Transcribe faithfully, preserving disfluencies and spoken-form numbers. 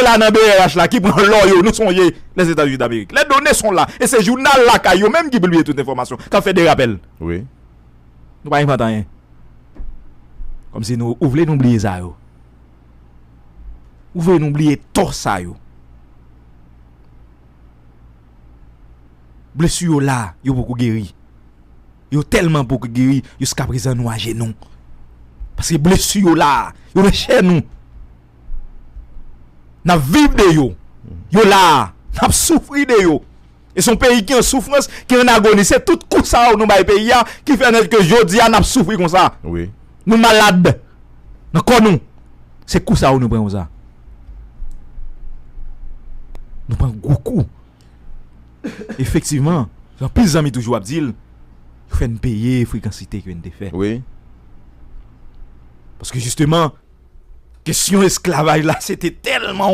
la nan B R H la ki pran lò yo, nou sonje, Lèzetazini Damerik. Les données sont là. E se jounal lakay yo menm ki pibliye tout enfòmasyon, k ap fè de rapèl. Wi. Nou pa envante anyen. Kòmsi nou, ou vle nou bliye sa yo. Ou vle nou bliye tò sa yo. Blesi yo la, yo poko geri. Yo tèlman poko geri, jiskaprezan nou ajenou. Paske blesi yo la, yo nan chè nou. N ap viv de yo. Yo la, n ap soufri de yo. E se yon peyi ki an soufrans, ki an agoni. Se tout kou sa yo nou bay peyi a ki fè nèt ke jodi a n ap soufri konsa. Wi. Nou malad nan kò nou. Se kou sa yo nou pran konsa. Nou pran gwo kou. Efektivman, jan pil zanmi toujou ap di l, yo fè n peye frekansite ke n te fè. Wi. Paske jisteman, kesyon esklavaj la, se te tèlman yon